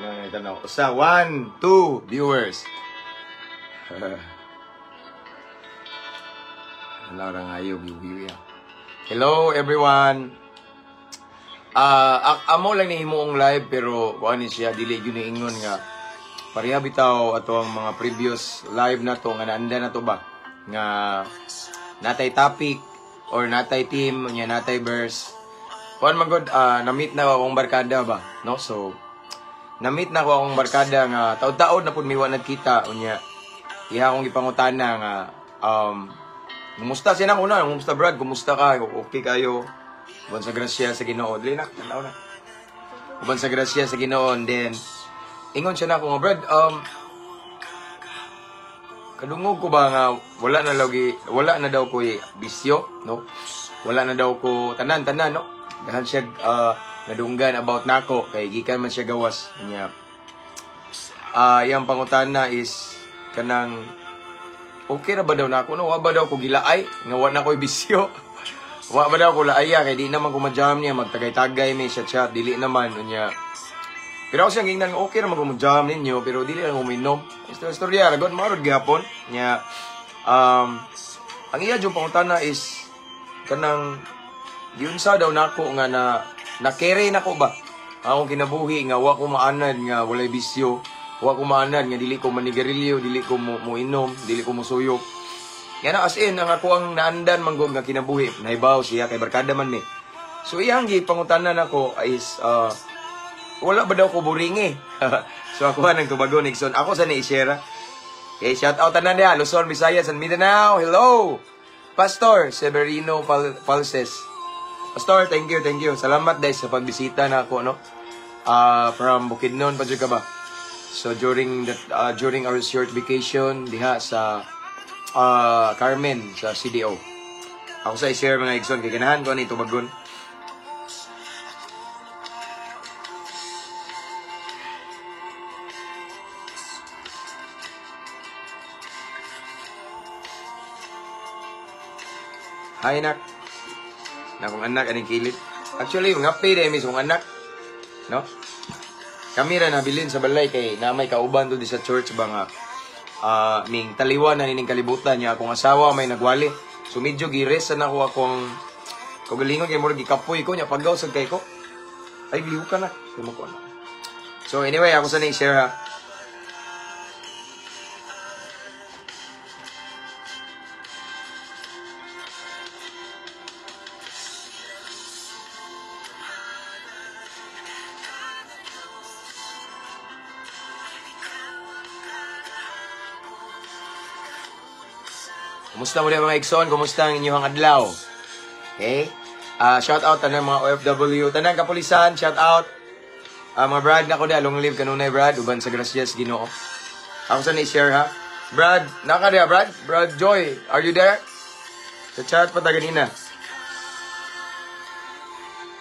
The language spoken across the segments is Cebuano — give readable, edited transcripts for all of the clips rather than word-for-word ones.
Ano nga tanaw? Usa, 1, 2 viewers. Ano ra ngayo view ya. Hello everyone. Amo lang ni himuong live pero kuan ni siya dili gyud ni ingon nga pareha bitaw ato ang mga previous live nato nga naanda na to ba nga natay topic or natay team nya natay verse. Kuan man gud, na-meet na akong barkada ba, no? So na-meet na ko akong barkada nga taud-taod na pud mi wa nagkita unya. Iha akong gipangutana nga kumusta siya na una, kumusta Brad, kumusta ka? Okay kayo? Uban sa grasya sa Ginoo. Dili na, tanaw na. Uban sa grasya sa Ginoo, and then ingon siya na ako nga Brad, kadungog ko ba nga wala na lagi, wala na daw ko bisyo, no? Wala na daw ko tanan-tanan, no? Dahan siya nadunggan about nako kay gikan man siya gawas niya. Iyang pangutana is kanang okay ra ba daw nako, no? Wa ba daw ko gilaay nga wa na ko'y bisyo? Wa ba daw ko laaya kay di naman ko ma-jam niya, magtagay-tagay mi siya chat, dili naman unya. Pero ako siyang gingnan okay ra man ko mo-jam ninyo pero dili lang uminom. Istorya ra god marod gihapon niya. Ang iya jud pangutana is kanang giunsa daw nako nga na nakere nako ba akong kinabuhi nga wa ko maanad nga walay bisyo, wa ko maanad nga dili ko manigarilyo, dili ko mo inom, dili ko mosuyop. Nga na as in ang ako ang naandan manggog nga kinabuhi, nahibaw siya kay barkada man mi. So iyang gipangutanan nako is wala ba daw ko buringi? So ako nang tubagon Nixon. Ako sa ni i-share. Okay, shout out tanan diha Luzon, Visayas and Mindanao. Hello. Pastor Severino Falses. Pastor, thank you, thank you. Salamat dahil sa pagbisita na ako, no? From Bukidnon pa ka ba? So during our short vacation diha sa Carmen sa CDO. Ako sa i-share mga igsoon kay ganahan ko ani tubagon. Hi nak. Na akong anak aning kilit. Actually, mga pay dahil mismo anak. No? Kami ra nabilin sa balay kay na may kauban do di sa church ba nga ning taliwan na nining kalibutan niya akong asawa may nagwali. So medyo gires na ako akong kagalingon kay murag gikapoy ko niya paggaw sad kay ko. Ay liw ka na. Kamo ko na. So anyway, ako sa ni-share ha. Kumusta mo mga igsoon? Kumusta ang inyong adlaw? Okay? Shout out tanang mga OFW, tanang kapulisan, shout out. Mga Brad nako da, long live kanunay Brad, uban sa grasyas Ginoo. Ako sa ni-share ha. Brad, naka dia Brad? Brad Joy, are you there? Sa chat pa ta ganina.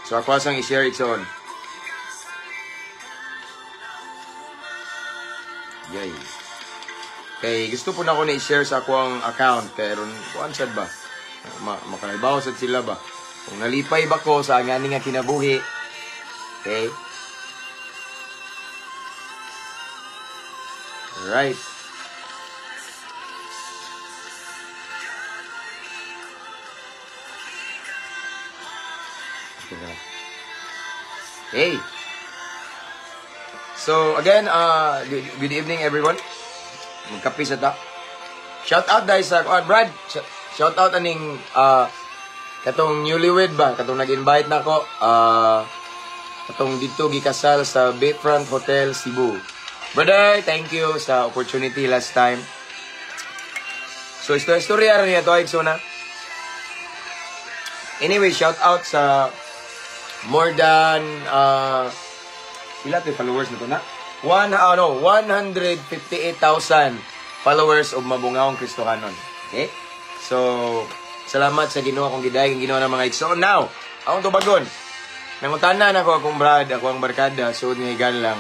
So ako asang i-share igsoon. Yay. Kay gusto po na ako na-share sa akong account kay ron kuan sad ba? Makaibaw sad sila ba? Kung nalipay ba ko sa ngani nga kinabuhi. Okay. Alright. Okay. So again, good evening everyone. Magkape sa ta. Shout out dahil sa Brad. Shout out aning katong newlywed ba, katong nag-invite na ko, katong didto gikasal sa Bayfront Hotel Cebu. Brother, thank you sa opportunity last time. So istorya ra niya to igsoon na. Anyway, shout out sa more than pila to followers na to na? 158,000 followers of Mabungaong Kristohanon. Okay? So, salamat sa Ginoo akong giday, ang Ginoo ng mga igsoon. Now, akong tubagon. Nangutana na ako akong brad, ako ang barkada, so nga higan lang.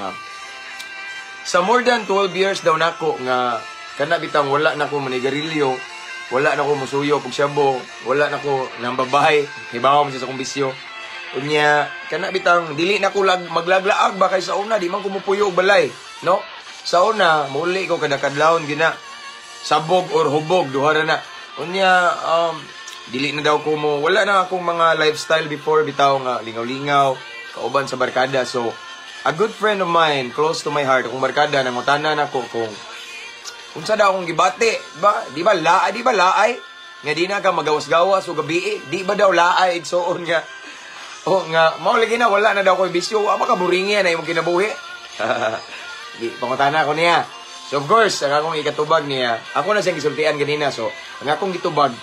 Sa more than 12 years daw nako nga kana bitang wala na ko manigarilyo, wala na ko musuyo pug syabo, wala na ko nang babae, hibaw man siya sa akong bisyo. Unya kana bitang dili na ko lag, maglaglaag ba kay sa una di man ko mupuyo og balay, no? Sa una muli ko kada kadlawon gina sabog or hubog, duha ra na. Unya dili na daw ko mo, wala na akong mga lifestyle before bitaw nga lingaw-lingaw kauban sa barkada. So a good friend of mine, close to my heart, akong barkada, nangutana nako kung unsa daw akong gibati ba, di ba laay, di ba laay nga di na ka magawas-gawas o gabi, di ba daw laay, igsuon, nga oh nga mao lagi na wala na daw ko bisyo, wa ba ka boringi na imong kinabuhi? Di pangutana ko niya. So of course, ang akong ikatubag niya, ako na siyang gisultian ganina. So ang akong gitubag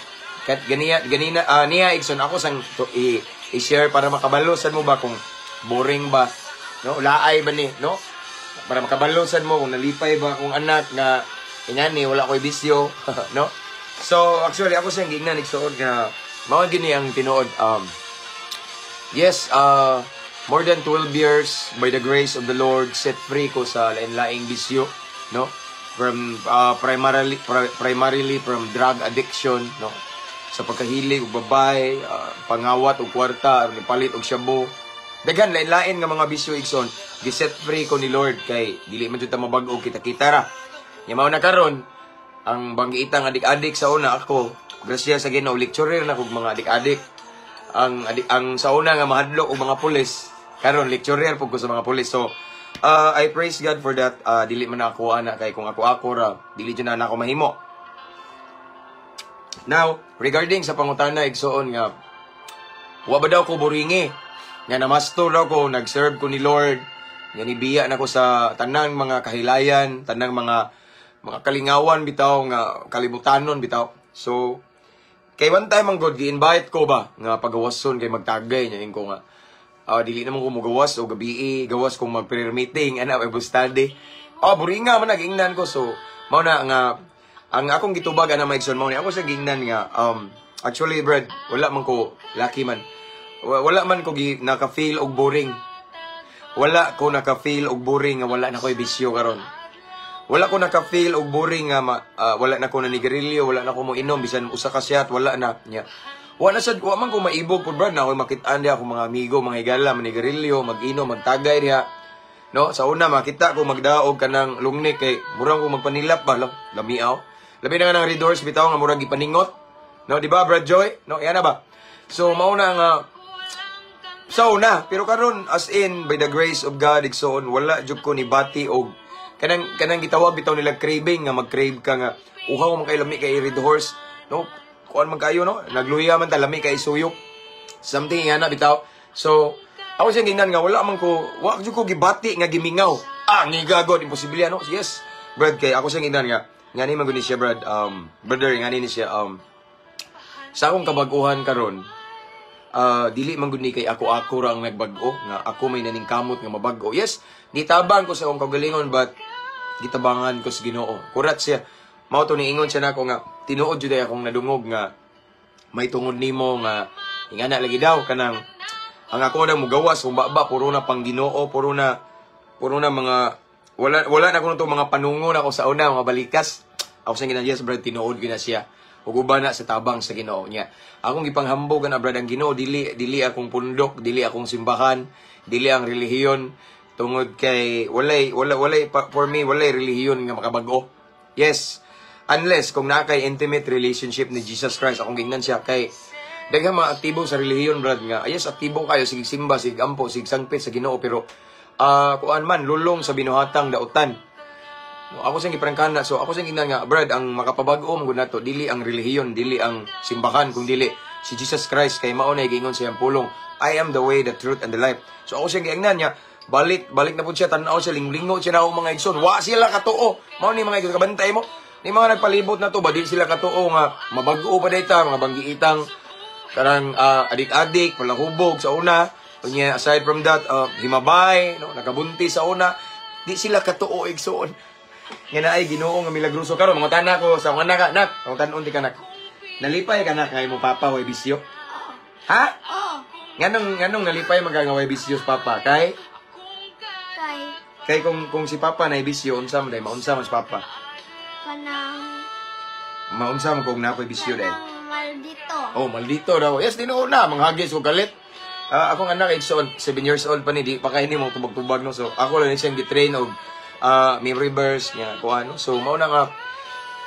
kat ganiya ganina niya, igsoon, ako sang to, i-share para makabalo sad mo ba kung boring ba, no, laay ba ni, no, para makabalo sad mo kung nalipay ba akong anak nga ingani wala ko'y bisyo, no? So actually ako siyang giingnan, igsuon, nga mao gini ang tinuod. Yes, more than 12 years, by the grace of the Lord, set free ko sa lain-laing bisyo, no, from primarily from drug addiction, no, sa pagkahilig og babay, pangawat og kwarta aron ipalit og shabu, daghan lain-lain nga mga bisyo, igsoon, giset free ko ni Lord kay dili man jud ta mabag-o kita-kita ra. Nya mao na karon ang banggiitang adik-adik sa una, ako, grasya sa Ginoo, lecturer na kog mga adik-adik. Ang sa una nga mahadlok og mga pulis, karon lecturer pud ko sa mga pulis. So I praise God for that. Dili man ako ana kay kung ako ako ra, dili jud na ako mahimo. Now, regarding sa pangutana, igsuon, nga wa ba daw ko boringi nga namasto daw ko, nag-serve ko ni Lord, nga nibiya na ko sa tanang mga kahilayan, tanang mga kalingawan bitaw nga kalibutanon bitaw. So kay one time ang God gi-invite ko ba nga pagawason kay magtagay niya ko nga dili naman ko mugawas o gabi, gawas kung mag prayer meeting ana, Bible study. Oh, boringa man nagingnan ko. So mao na nga ang akong gitubag ana, mga igsoon, mao ni ako sa gingnan nga actually, Brad, wala man ko lucky man. Wala man ko gi, naka-feel og boring. Wala ko naka-feel og boring nga wala na ko'y bisyo karon. Wala ko naka-feel og boring nga wala na ko nanigarilyo, wala na ko mo inom bisan usa ka shot, wala na nya. Wala sad, wa man ko maibog pud, Brad, na ako makit-an diha akong mga amigo, mga higala, manigarilyo, mag-inom, magtagay diha. No, sa una makita ko magdaog kanang lungnik kay murang ko magpanilap ba, lamiaw. Labi na nga ng Red Horse bitaw nga murag gipaningot. No, di ba, Brad Joy? No, yan na ba? So mao na nga sa una, pero karon, as in, by the grace of God, igsoon, wala jud ko ni bati og kanang gitawag bitaw nila craving nga mag-crave ka nga uhaw man kay lami kay Red Horse, no? Kuan man kayo, no? Nagluya man ta, lami kay suyok. Something nga na bitaw. So, ako siyang gingnan nga wala man ko, wa jud ko gibati nga gimingaw. Ah, ngiga god, imposible, ano? Yes. Brad, kay ako siyang gingnan nga ngani man gud ni siya, Brad, brother, ngani ni siya, sa akong kabaguhan karon, dili man gud ni kay ako-ako ra ang nagbag-o, nga ako may naningkamot nga mabag-o. Yes, nitabang ko sa akong kaugalingon, but gitabangan ko sa Ginoo. Kurat siya. Mao to niingon siya nako nga tinuod jud ay akong nadungog nga may tungod nimo nga ingana lagi daw kanang ang ako na mugawas kung ba puro na pang Ginoo, puro na mga wala na kuno to mga panungo na ako sa una, mga balikas. Ako sa gina, yes, Brad, tinuod gyud na siya. Ug uban na sa tabang sa Ginoo niya. Akong gipanghambog na, Brad, ang Ginoo, dili akong pundok, dili akong simbahan, dili ang relihiyon tungod kay walay wala walay for me walay relihiyon nga makabag-o. Yes. Unless kung naa kay intimate relationship ni Jesus Christ, akong gingnan siya kay daghang mga aktibo sa relihiyon, Brad, nga yes, aktibo kayo, sige simba, sige ampo, sige sangpit sa Ginoo, pero kuan man, lulong sa binuhatang dautan. No, ako siyang giprangkana. So ako siyang gingnan nga, Brad, ang makapabag-o man gud nato dili ang relihiyon, dili ang simbahan, kung dili si Jesus Christ kay mao na giingon sa iyang pulong, "I am the way, the truth and the life." So ako siyang giingnan niya, balik balik na pud siya, tan-aw siya, linglingo siya na akong mga igsoon. Wa sila katuo. Mao ni mga igsoon, kabantay mo. Ni mga nagpalibot na to ba, di sila katuo nga mabag-o pa dayta mga banggiitang kanang adik-adik, palahubog sa una. Unya, aside from that, himabay, no, nakabuntis sa una. Di sila katuo, igsoon, nga naay Ginoo nga milagroso. Karon mga tanak ko sa akong anak, anak, ang tan-on di ka, nak. Nalipay ka na kay mo papa way bisyo? Ha? Oo. Nganong nalipay man ka nga way bisyo sa papa? Kay Kay kay kung si papa na bisyo, unsa man day, maunsa man si papa? Kanang Maunsa man kung naa ko'y bisyo day? Kanang maldito. Oh, maldito daw. Yes, tinuod na manghagis og kalit. Akong anak igsoon, 7 years old pa ni, di pa kay ni mo tubag-tubag, no. So ako lang siyang gi-train og memory verse niya kuan, no. So mao na nga,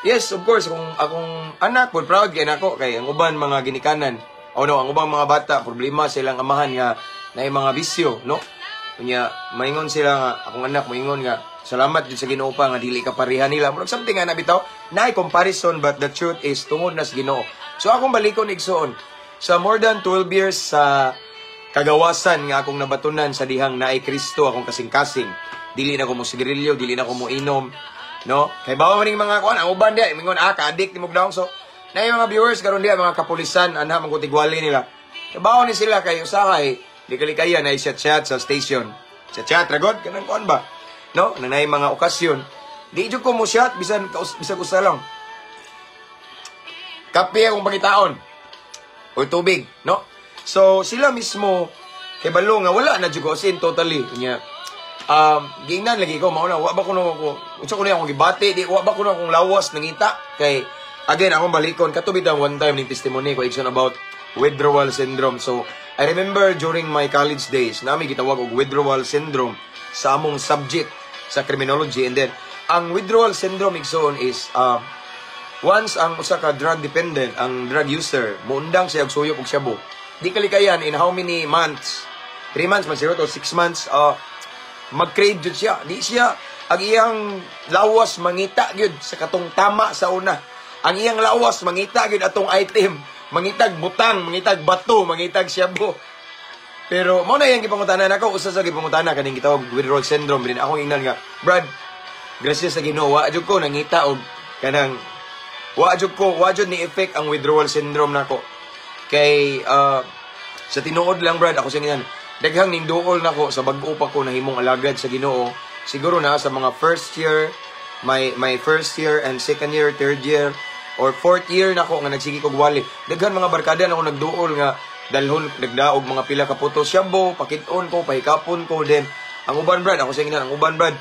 yes, of course, kung akong anak pud proud kay nako, kay ang uban mga ginikanan o no, ang ubang mga bata, problema silang amahan nga naay mga bisyo, no. Unya maingon sila nga akong anak moingon nga salamat jud sa Ginoo pa nga dili ka pareha nila. Murag something nga na bitaw, naay comparison, but the truth is tungod na sa Ginoo. So akong balikon, igsoon, sa more than 12 years sa kagawasan nga akong nabatunan sa dihang naay Kristo akong kasing-kasing. Dili na ko mo sigarilyo, dili na ko mo inom, no? Kay bawa man ning mga kuan, ang uban diha mingon, "Ah, ka-addict ni mo." So naay mga viewers karon diha, mga kapulisan, anha man tigwali nila. Kay bawa ni sila kay usahay di kalikaya na chat-chat sa station. Chat-chat ragod kanang kuan ba? No, nanay mga okasyon. Di jud ko mo shot bisan bisag usa lang. Kape akong pangitaon or tubig, no? So sila mismo kay balo nga wala na jud ko, as in totally nya. Giingnan lagi ko mao na wa ba kuno ko unsa kuno akong gibati, di wa ba kuno akong lawas nangita. Kay again, akong balikon kato bitang one time ning testimony ko, igsoon, about withdrawal syndrome. So I remember during my college days, nami gitawag og withdrawal syndrome sa among subject sa criminology. And then ang withdrawal syndrome, igsoon, is once ang usa ka drug dependent, ang drug user, muundang siya og suyop og shabu. Di kalikayan, in how many months? 3 months man siguro to 6 months, mag-crave jud siya. Di siya, ang iyang lawas mangita gyud sa katong tama sa una. Ang iyang lawas mangita gyud atong item, mangitag butang, mangitag bato, mangitag shabu. Pero mao na iyang gipangutana nako, usa sa gipangutana kaning gitawag withdrawal syndrome din. Akong ingnan nga, "Brad, gracias sa Ginoo, wa jud ko nangita og kanang wa jud ko, wa jud ni effect ang withdrawal syndrome nako." Kay sa tinuod lang, Brad, ako sa ingnan, daghang ning duol nako sa bag-o pa ko nahimong alagad sa Ginoo. Siguro na sa mga first year, my first year and second year, third year or fourth year nako nga nagsige kog wali. Daghan mga barkada na ako nagduol nga dalhon nagdaog mga pila ka puto shabu, pakit-on ko, pahikapon ko. Then ang uban, Brad, ako sa ingnan, ang uban, Brad,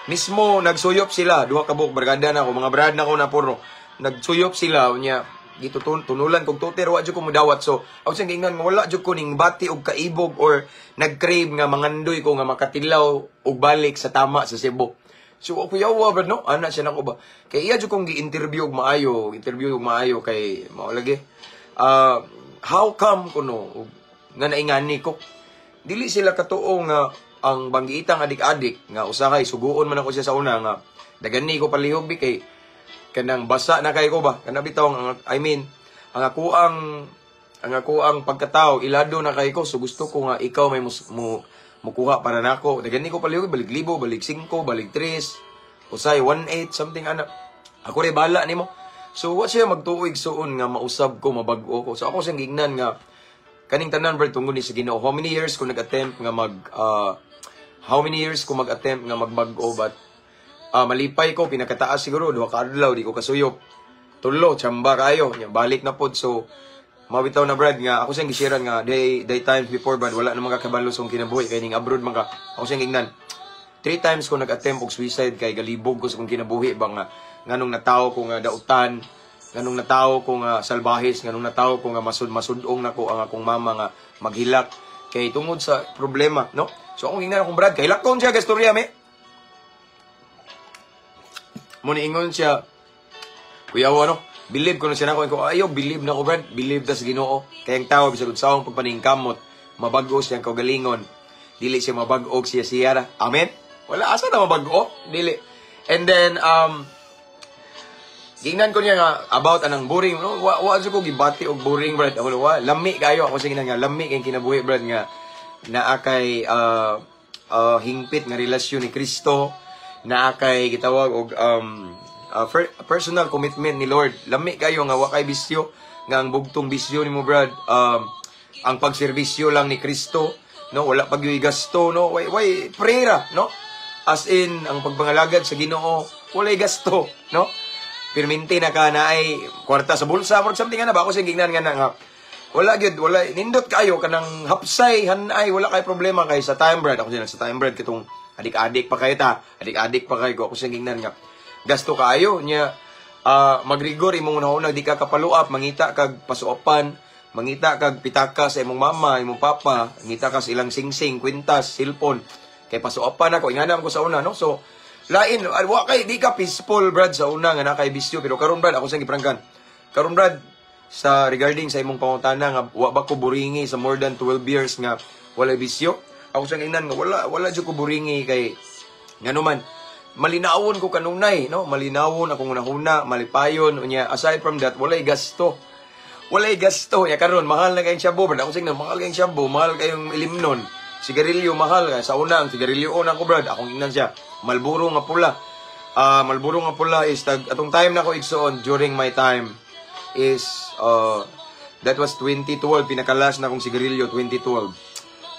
mismo nagsuyop sila, duha ka buok barkada na ako, mga brad na ako na puro. Nagsuyop sila unya gitutun tunulan kog tuter, wa jud ko mudawat. So ako siyang giingnan nga wala jud ko ning bati og kaibog or nag-crave nga mangandoy ko nga makatilaw og balik sa tama sa shabu. So ako yawa, brad, no, ana siya nako ba, kay iya jud kong gi-interview og maayo, interview og maayo, kay mao lagi, how come kuno nga naingani ko? Dili sila katuo nga ang banggiitang adik-adik nga usahay suguon man ako siya sa una nga dagani ko palihog bi, kay kanang basa na kay ko ba, kana bitaw ang, I mean, ang ako ang pagkatao ilado na kay ko. So gusto ko nga ikaw may mus, mo mukuha para nako. Dagani ko palihog, balig libo, balig 5, balig 3, usay 1.8, something ana, ako ray bahala nimo. So wa siya magtuo, igsoon, nga mausab ko, mabag-o ko. So ako siyang giingnan nga kaning tanan, bro, tungod ni sa Ginoo. How many years ko mag-attempt nga magbag-o, but malipay ko, pinakataas siguro duha ka adlaw di ko kasuyop, tulo chamba kayo. Nya balik na pod. So mabitaw na, Brad, nga ako siyang gishiran nga day times before, Brad, wala na mga kabalo sa kinabuhi kay ning abroad man ka. Ako siyang gingnan, three times ko nag-attempt og suicide kay galibog ko sa kong kinabuhi ba, nga nganong natawo ko nga dautan, nganong natawo ko nga salbahis, nganong natawo ko nga masud-masudong nako ang akong mama nga maghilak kay tungod sa problema, no? So akong ingnan akong brad, kay hilakon siya gastorya me. Mo niingon siya, "Kuya, ano, believe ko na siya nako." Ko ayo, believe na ko, Brad, believe ta sa Ginoo. Kay ang tao bisag unsahong pagpaningkamot, mabag-o siyang kaugalingon. Dili siya mabag-o siya siya ra. Amen. Wala asa na mabag-o, dili. And then gingnan ko niya nga about anang boring, no? Wa jud ko gibati og boring, Brad. Ako wa lami kayo. Ako sa nga lami kay kinabuhi, Brad, nga naa kay hingpit nga relasyon ni Kristo, naa kay gitawag og personal commitment ni Lord. Lami kayo nga wa kay bisyo, nga ang bugtong bisyo nimo, Brad, ang pagserbisyo lang ni Kristo, no? Wala pag gasto, no? Way prayer, no? As in, ang pagpangalagad sa Ginoo walay gasto, no? Pirminti na ka na ay kwarta sa bulsa or something nga na ba. Ako sa gingnan nga na nga wala gyud, wala nindot kayo kanang hapsay hanay, wala kay problema. Kay sa time, Brad, ako sa time, Brad, kitong adik-adik pa kayo ta, adik-adik pa kayo ko. Ako sa gingnan nga gasto kaayo niya, magrigor imong una di ka kapaluap, mangita kag pasuopan. Mangita kag pitaka sa imong mama, imong papa, ngita ka sa ilang singsing, kwintas, cellphone. Kay pasuapan ako, inganam ko sa una, no? So, lain, wa kay di ka peaceful, brad, sa una nga nakay bisyo, pero karon, brad, ako sa giprangkan. Karon, brad, sa regarding sa imong pangutana nga wa ba ko buringi sa more than 12 years nga walay bisyo, ako sa ingnan nga wala jud ko buringi kay ngano man malinawon ko kanunay, no? Malinawon akong hunahuna, malipayon unya. Aside from that, walay gasto. Walay gasto. Ya karon mahal na kayong shabu, brad. Ako sa ingnan, mahal kayong shabu, mahal kayong ilimnon. Sigarilyo mahal kay sa una ang sigarilyo una ko, brad, akong ingnan siya. Marlboro nga pula. Marlboro nga pula is tag atong time na ko, igsoon, during my time is that was 2012, pinaka-last na akong sigarilyo 2012.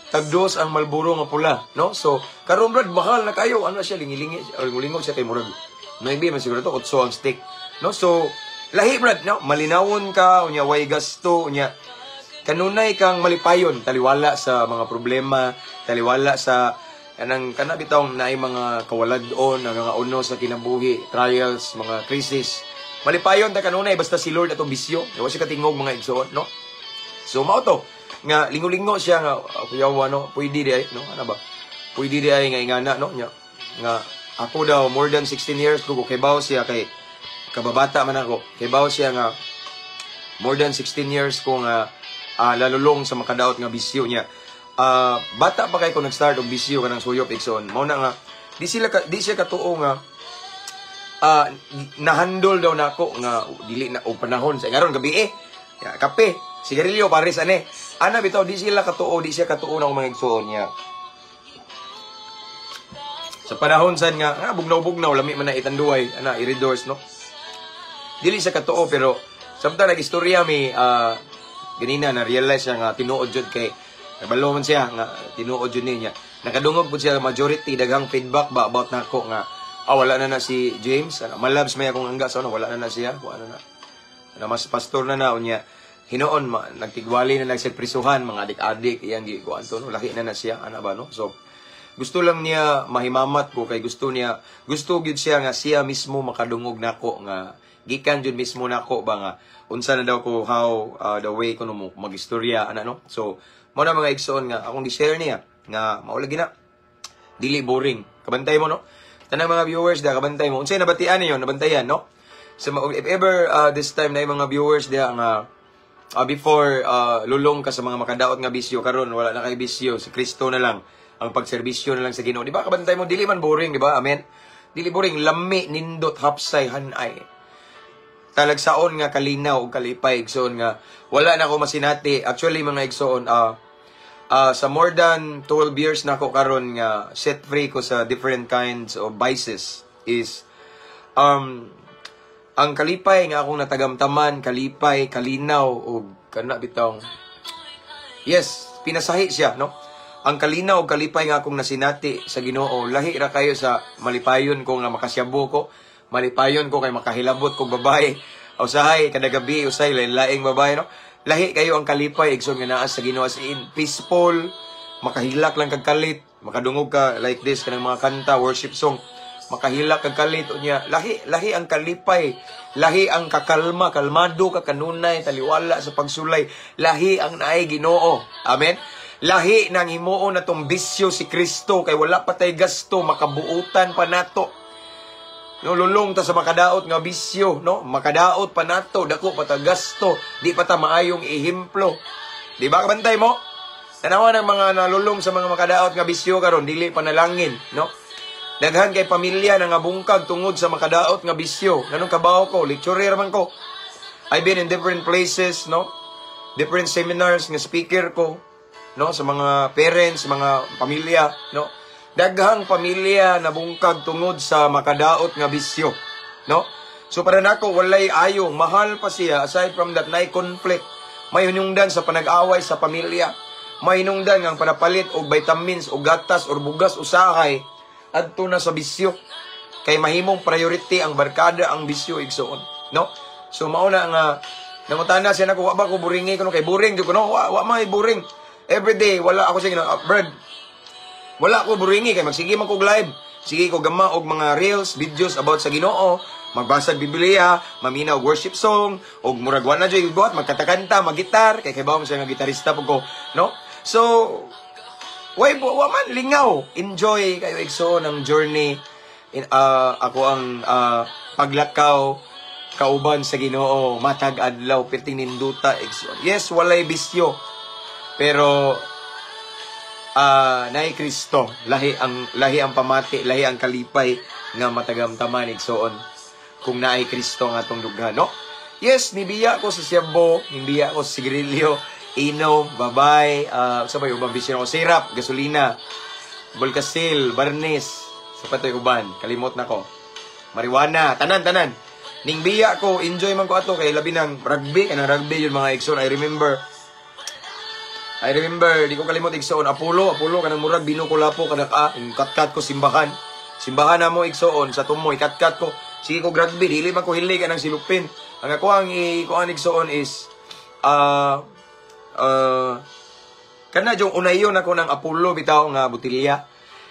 Tagdos ang Marlboro nga pula, no? So, karon, brad, mahal na kayo. Ano siya, lingilingi, or lingo siya kay murag 9 man siguro to, 8 ang stick. No? So, lahi, brad, no? Malinawon ka, unya way gasto, unya kanunay kang malipayon, taliwala sa mga problema, taliwala sa kanang kana bitawng naay mga kawalad-on, ang mga uno sa kinabuhi, trials, mga crisis. Malipayon ta kanunay basta si Lord atong bisyo. Wa siya katingog, mga igsoon, no? So mao to nga lingo-lingo siya nga kuyawa, no, pwede di ay, no, ano ba? Pwede di ay nga ingana, no, nya nga ako daw more than 16 years ko kay bawo siya kay kababata man ako. Kay bawo siya nga more than 16 years ko nga lalulong sa makadaot nga bisyo niya. Bata pa kay ko nag-start og bisyo kanang suyop, igsoon. Mao na nga di siya katuo nga nahandol daw nako nga dili na og panahon sa ngaron gabi eh. Ya, kape, sigarilyo pares ane. Ana bitaw di sila katuo, di siya katuo na mga igsoon niya. Sa panahon sad nga bugnaw-bugnaw lami man na itanduay ana iridors, no. Dili siya katuo, pero samtang nag-istorya mi ganina, na realize siya nga tinuod jud kay nabalo man siya nga tinuod jud niya. Nakadungog pud siya majority daghang feedback ba about nako nga wala na na si James. Ano, malabs may akong angga sa ano, wala na na siya, wala na na. Na mas pastor na na unya hinoon ma, nagtigwali na nagsiprisuhan mga adik-adik iyang gi kuan to, no, laki na na siya ana ba, no? So gusto lang niya mahimamat ko kay gusto niya, gusto gyud siya nga siya mismo makadungog nako nga gikan jud mismo nako ba nga unsa na daw ko, how the way ko no mo magistorya ana, no? So mo na, mga igsoon, nga akong gi-share niya nga mao lagi na dili boring. Kabantay mo, no, tanang mga viewers da, kabantay mo unsay nabatian ninyo, nabantayan, no? So if ever this time na yung mga viewers diha nga before lulong ka sa mga makadaot nga bisyo, karon wala na kay bisyo, si Kristo na lang ang pagserbisyo na lang sa Ginoo, di ba? Kabantay mo, dili man boring, di ba? Amen. Dili boring, lami, nindot, hapsay, hanay, talagsaon nga kalinaw ug kalipay, igsoon, nga wala na ako masinati. Actually, mga igsoon, sa more than 12 years na ako karon nga set free ko sa different kinds of vices is ang kalipay nga akong natagamtaman, kalipay, kalinaw ug kana bitawng, yes, pinasahi siya, no? Ang kalinaw ug kalipay nga akong nasinati sa Ginoo, lahi ra kayo sa malipayon ko nga makasyabo ko, malipayon ko kay makahilabot kog babae. Usahay kada gabi, usahay lain-laing babae, no? Lahi kayo ang kalipay, igsoon, nga naa sa Ginoo, as in peaceful, makahilak lang kag kalit, makadungog ka like this kanang mga kanta, worship song, makahilak kag kalit unya lahi lahi ang kalipay, lahi ang kakalma, kalmado ka kanunay taliwala sa pagsulay, lahi ang naay Ginoo. Amen. Lahi nang himuon natong bisyo si Kristo kay wala pa tay gasto, makabuutan pa nato. No, lulong ta sa makadaot nga bisyo, no? Makadaot pa nato, dako pa ta gasto, di pa ta maayong ehemplo. Di ba, kabantay mo? Tanawa ng mga nalulong sa mga makadaot nga bisyo karon, dili panalangin, no? Daghan kay pamilya na nga bungkag tungod sa makadaot nga bisyo. Nganong kabaw ko, lecturer man ko. I've been in different places, no? Different seminars nga speaker ko, no? Sa mga parents, mga pamilya, no? Daghang pamilya na bungkag tungod sa makadaot nga bisyo, no? So para nako walay ayo, mahal pa siya. Aside from that, nay conflict. May hinungdan sa panag-away sa pamilya. May hinungdan nga ang panapalit og vitamins o gatas or bugas usahay adto na sa bisyo. Kay mahimong priority ang barkada, ang bisyo, igsoon, no? So mao na nga nangutana siya nako wa ba ko boringi kuno, kay boring jud ko, no? Wa may boring. Every day wala ako sige, brad. Wala ko boringi kay magsige man kog live. Sige ko gama og mga reels, videos about sa Ginoo, magbasa Biblia, mamina og worship song, og murag wa na jud buhat, magkatakanta, magitar, kay kabalo siya nga gitarista po ko, no? So, way wa man lingaw. Enjoy kayo, igsoon, ang journey in ako ang paglakaw kauban sa Ginoo matag adlaw, perting ninduta, igsoon. Yes, walay bisyo. Pero naay Kristo, lahi ang pamati, lahi ang kalipay nga matagamtaman, igsoon, kung naay Kristo nga atong dughan, no? Yes, nibiya ko sa siyabo, nibiya ko sa sigarilyo, inom, babay, sa may ubang bisyo ko, sirap, gasolina, bulkasil, barnis, sa patoy uban, kalimot na ko. Marijuana, tanan, tanan. Ning biya ko, enjoy man ko ato kay labi ng rugby, kanang rugby yun, mga igsoon. I remember, di ko kalimot, igsoon, Apollo, Apollo, kanang murag bino ko lapo, kanak a, yung katkat ko simbahan. Simbahan na mo, igsoon, sa tumoy, katkat ko. Sige ko rugby, dili man ko hilig kanang silupin. Ang ako ang ikuan, igsoon, is, kana yung unayon ako ng Apollo bitaw nga botilya.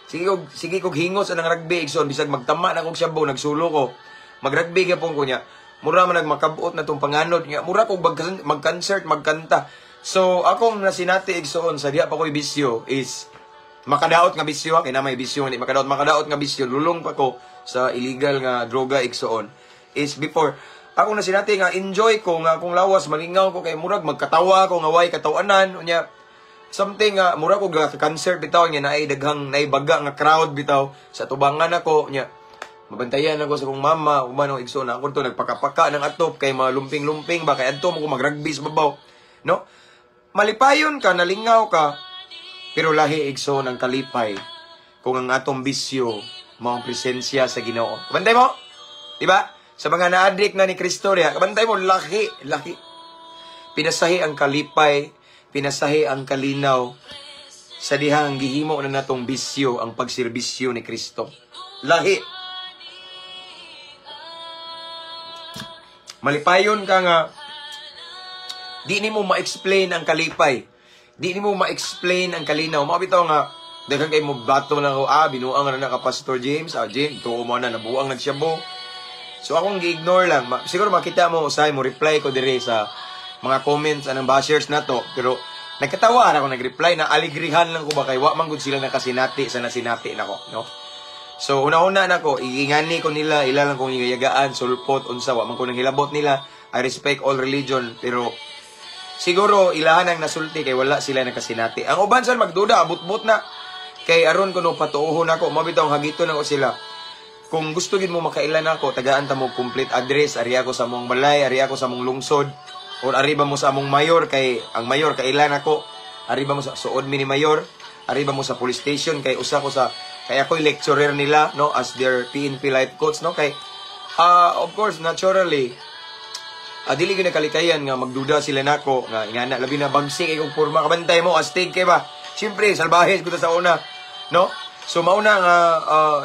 Sige ko hingos anang rugby, igsoon, bisag magtama na kog shabu, nagsulo ko. Magrugby gyapon ko niya. Mura man nagmakabot na tong panganod nga mura kog mag-concert, magkanta. So akong nasinati, igsoon, sa diha pa ko'y bisyo is makadaot nga bisyo ha, kay na may bisyo nga di makadaot, makadaot nga bisyo, lulong pa ko sa illegal nga droga, igsoon, is before ako nasinati nga enjoy ko nga akong lawas malingaw ko kay murag magkatawa ko nga way katawanan unya, something nga mura ko ga concert bitaw nga naay daghang naay baga nga crowd bitaw sa tubangan ako nya mabantayan ako sa kong mama uban ang igsoon ako to nagpakapaka ng atop kay malumping-lumping ba kay adto mo ko magrugby sa babaw, no? Malipayon ka, nalingaw ka, pero lahi, igsoon, ang kalipay kung ang atong bisyo mao ang presensya sa Ginoo. Kabantay mo, di ba? Sa mga na-addict na ni Kristo diha, kabantay mo, laki laki pinasahi ang kalipay, pinasahi ang kalinaw sa dihang gihimo na natong bisyo ang pagserbisyo ni Kristo. Lahi. Malipayon ka nga di nimo ma-explain ang kalipay. Di nimo ma-explain ang kalinaw. Mao bitaw nga daghan kay mo bato na ko, ah, binuang na na ka, Pastor James, ah, James, tuo mo na nabuang nagsyabo. So akong gi-ignore lang. Siguro makita mo usahay mo reply ko dire sa mga comments anang bashers na to, pero nagkatawa ra ako nag-reply na aligrihan lang ko ba kay wa man gud sila nakasinati sa nasinati nako, no? So una-una na ko, iingani ko nila, ila lang kong giyagaan, sulpot, unsa, wa man ko nang hilabot nila. I respect all religion, pero siguro ilahan ang nasulti kay wala sila nakasinati. Ang uban sa magduda, abot-bot na. Kay aron kuno patuohon ako, mao bitaw ang hagiton nako sila. Kung gusto gid mo makailan ako, tagaan ta mo complete address, ari ako sa mong balay, ari ako sa mong lungsod, or ari ba mo sa among mayor kay ang mayor kailan ako, ari ba mo sa suod mi ni mayor, ari ba mo sa police station kay usa ko sa kay ako'y lecturer nila, no, as their PNP life coach, no, kay of course, naturally, dili gyud nakalikayan nga magduda sila nako nga ingana, labi na bagsi kay kog porma. Kabantay mo, astig kay ba, siyempre salbahe ko sa una, no? So mauna nga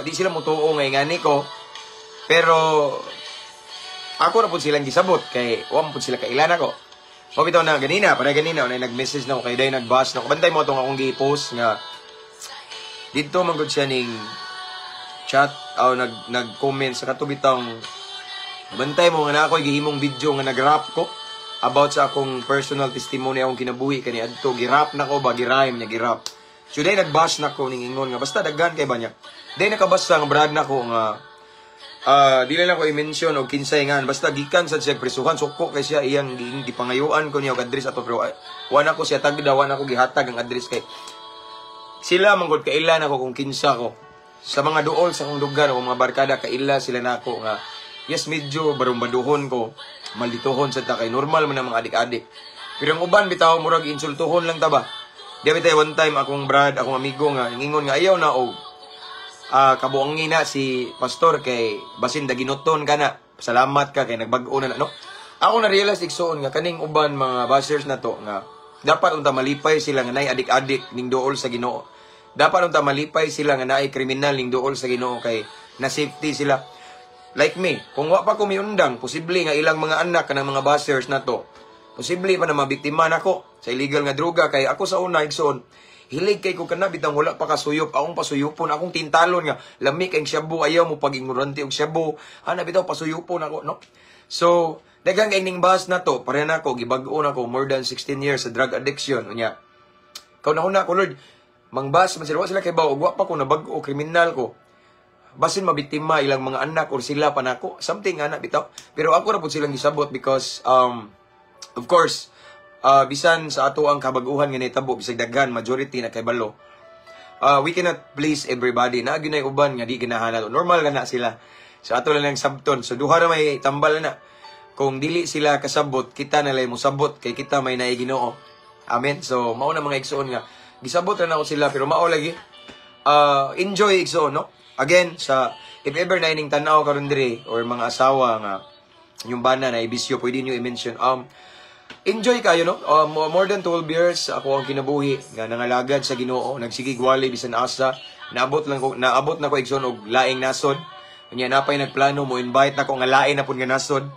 di sila motuo nga ingani ko, pero ako na pud silang gisabot kay wa man pud sila kailan ako. Mao bitaw na ganina, para ganina na nag-message na ko kay day nag-bash na ko. Bantay mo atong akong gi-post nga didto man gud siya ning chat o nag nag-comment sa kato bitang bantay mo nga na ako'y gihimong video nga nag-rap ko about sa akong personal testimony, akong kinabuhi kani adto, gi-rap na ko ba, gi-rhyme niya, gi-rap. So day nag-bash na ko ning ingon nga basta daghan kay ba niya. Day nakabasa nga brad na ko nga dili lang ko i-mention og kinsay nga basta gikan sa siya presuhan, suko kay siya iyang gipangayuan ko niya og address ato, pero wa na ko siya tagda, wa na ko gihatag ang address kay sila man gud kailan ako kung kinsa ko. Sa mga duol sa akong lugar o mga barkada, kaila sila nako nga yes, medyo barumbaduhon ko, maldituhon sa ta kay normal man ang mga adik-adik. Pero ang uban bitaw murag insultuhon lang ta ba. Di ba one time akong brad, akong amigo nga ingon nga ayaw na og kabuangi na si pastor kay basin daginuton ka na. Salamat ka kay nagbag-o na, no? Ako na realize, igsoon, nga kaning uban mga bashers na to nga dapat unta malipay sila nga naay adik-adik ning duol sa Ginoo. Dapat unta malipay sila nga naay kriminal ning duol sa Ginoo kay na safety sila. Like me, kung wa pa ko miundang, posible nga ilang mga anak kanang mga bashers na to, posible pa na mabiktima nako. Sa illegal nga droga kay ako sa una, igsoon, hilig kay ko kana bitang wala pa kasuyop, akong pasuyupon, akong tintalon nga lami kay shabu, ayaw mo pag ignorante og shabu ana bitaw, pasuyupon ako, no? So daghan kay ning bash na to. Pareha nako, gibag-o nako more than 16 years sa drug addiction. Unya kaw na ko, Lord, mangbash man sila, wa sila kay baw, wa pa ko nabag-o, kriminal ko, basin mabiktima ilang mga anak or sila pa nako, something ana bitaw. Pero ako ra pud silang gisabot because of course, bisan sa ato ang kabaguhan nga nitabo, bisag daghan, majority na kabalo, we cannot please everybody. Naa gyud uban nga di ganahan nato. Normal na sila. So ato lang lang sabton. So duha ra may tambal na. Kung dili sila kasabot, kita na lang mosabot kay kita may naay Ginoo. Amen. So mao na, mga igsoon, nga gisabot ra nako sila, pero mao lagi, enjoy, igsoon, no? Again, sa if ever na ining tan-aw karon diri or mga asawa nga yung bana na ibisyo, pwede niyo i-mention. Enjoy kayo, no? More than 12 years ako ang kinabuhi nga nangalagad sa Ginoo, nagsigig wali bisan asa, naabot lang ko, naabot na ko, igsoon, og laing nasod. Unya napay nagplano mo invite nako nga lain na pud nga nasod.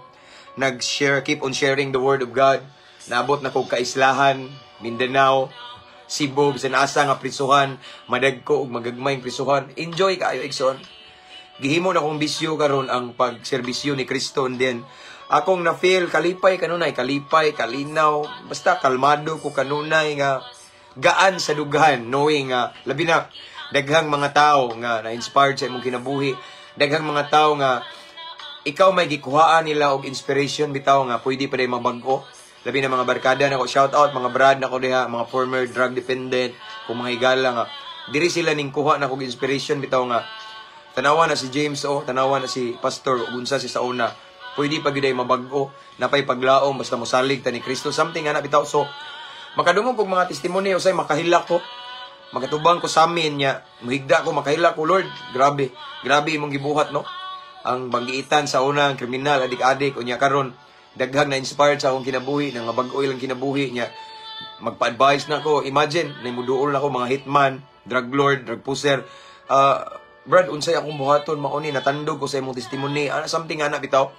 Nag-share, keep on sharing the word of God. Naabot na ko kaislahan, Mindanao, Cebu, bisan asa nga prisuhan, madagko ug magagmayng prisuhan. Enjoy kayo, igsoon. Gihimo na kong bisyo karon ang pagserbisyo ni Kristo, and then akong na-feel kalipay kanunay, kalipay, kalinaw, basta kalmado ko kanunay nga gaan sa dughan, knowing nga labi na daghang mga tao nga na-inspired sa imong kinabuhi, daghang mga tao nga ikaw may gikuhaan nila og inspiration bitaw nga pwede pa day mabag-o. Labi na mga barkada nako, shout out mga brad nako diha, mga former drug dependent, kung mga higala nga diri sila ning kuha na kog inspiration bitaw nga tanawa na si James o tanawa na si Pastor ug unsa si sa una, pwede pa gyud ay mabag-o, napay paglaom basta mosalig ta ni Kristo, something nga na bitaw. So makadungog kog mga testimony, usay makahilak ko, makatubang ko sa amin niya, muhigda ko, makahilak ko, "Lord, grabe, grabe imong gibuhat," no? Ang banggiitan sa una, ang kriminal, adik-adik, unya karon daghang na inspired sa akong kinabuhi nang mabag-o ilang kinabuhi niya, magpa-advise na ko. Imagine, namuduol na ko mga hitman, drug lord, drug pusher, "Brad, unsay akong buhaton? Mao ni natandog ko sa imong testimony," ana, something ana bitaw.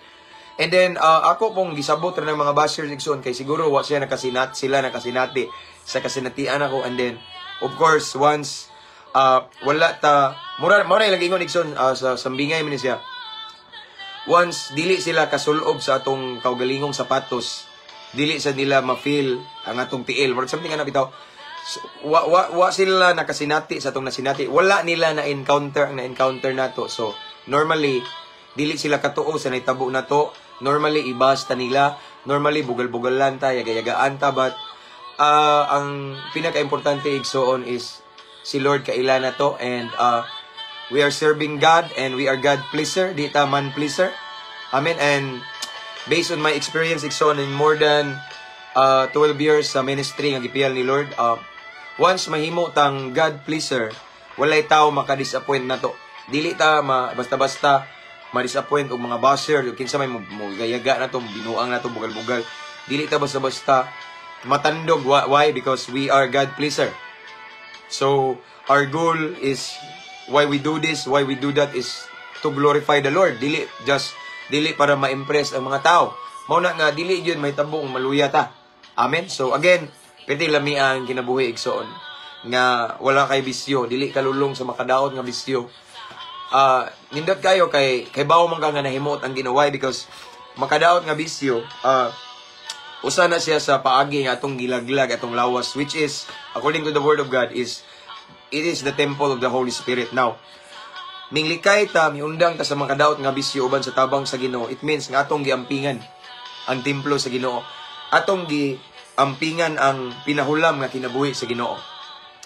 And then ako pong gisabot ra ng mga bashers, igsoon, kay siguro wa siya nakasinat, sila nakasinati sa kasinatian ako. And then of course, once wala ta mura mura lagi ingon, igsoon, sa sambingay man ni siya, once dili sila kasulob sa atong kaugalingong sapatos, dili sa nila ma-feel ang atong tiil or something ana bitaw. So, wa sila nakasinati sa atong nasinati, wala nila na encounter ang na-encounter nato. So normally dili sila katuo sa nahitabo nato. Normally ibasta nila, normally bugal-bugalan ta, yaga-yagaan ta, but ang pinaka-importante, igsoon, is si Lord kaila na to and we are serving God and we are God pleaser, di ta man pleaser. Amen. And based on my experience, igsoon, in more than 12 years sa ministry nga gipiyal ni Lord, once mahimo tang God pleaser, walay tao maka-disappoint nato. Dili ta ma, basta-basta ma-disappoint og mga basher, o kinsa may mo gayaga nato, binuang nato, bugal-bugal. Dili ta basta-basta matandog. Why? Because we are God pleaser. So, our goal is why we do this, why we do that is to glorify the Lord. Dili just dili para ma-impress ang mga tao. Mao na nga dili gyud may tabo kung maluya ta. Amen. So again, pwede lami ang kinabuhi, igsoon, nga wala kay bisyo, dili kalulong sa makadaot nga bisyo. Nindot kayo kay bawo man ka nga nahimot ang Ginoo. Why? Because makadaot nga bisyo, usa na siya sa paagi nga atong gilaglag atong lawas, which is according to the word of God is it is the temple of the Holy Spirit. Now, minglikay ta, miundang ta sa makadaot nga bisyo uban sa tabang sa Ginoo, it means nga atong giampingan ang templo sa Ginoo. Atong giampingan ang pinahulam nga kinabuhi sa Ginoo.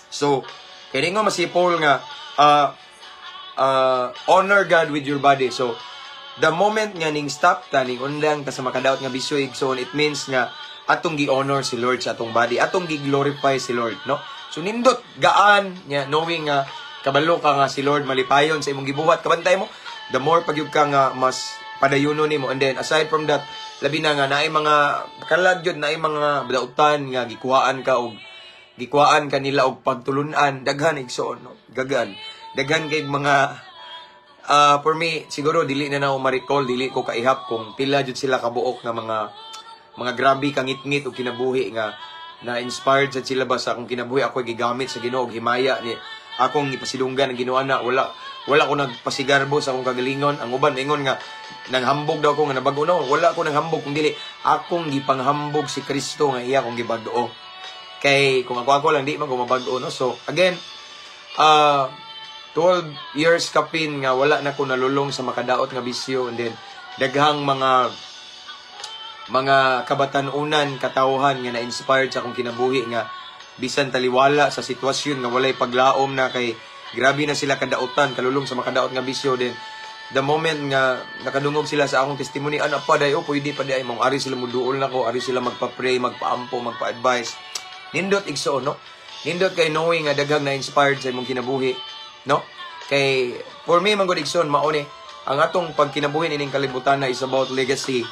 So, kaya nga si Paul nga honor God with your body. So, the moment nga ning stop ta, ning undang ta sa makadaot nga bisyo, igsoon, it means nga atong gi-honor si Lord sa atong body, atong gi-glorify si Lord, no? So nindot, gaan nya knowing nga kabalo ka nga si Lord malipayon sa imong gibuhat, kabantay mo, the more pagyud ka nga mas padayuno nimo. And then aside from that, labi na nga naay mga kalag jud, naay mga dautan nga gikuhaan ka nila og pagtulunan, daghan, igsoon, no? Gagan. Daghan kay mga for me siguro dili na nako ma-recall, dili ko kaihap kung pila jud sila kabuok nga mga grabe kangitngit og kinabuhi nga Na inspired sad sila ba sa akong kinabuhi. Ako gigamit sa Ginoo og himaya ni akong ipasidunggan ang Ginoo na wala ko nagpasigarbo sa akong kagalingon. Ang uban ingon nga nanghambog daw ko nga nabago. No, wala ko nanghambog kung dili akong gipanghambog si Kristo nga iya akong gibag-o, kay kung ako ako lang, di man ko mabag-o, no? So again, 12 years kapin nga wala na ko nalulong sa makadaot nga bisyo. And then daghang mga kabatan-unan, katawhan nga na-inspired sa akong kinabuhi nga bisan taliwala sa sitwasyon nga walay paglaom na kay grabe na sila kadautan, kalulong sa makadaot nga bisyo, then the moment nga nakadungog sila sa akong testimony, "Ana pa day, oh, pwede pa day," mong ari sila muduol nako, ari sila magpa-pray, magpaampo, magpa-advise. Nindot, igsoon, no? Nindot kay knowing nga daghang na-inspired sa imong kinabuhi, no? Kay for me man gud, igsoon, mao ni ang atong pagkinabuhi nining kalibutan na is about legacy.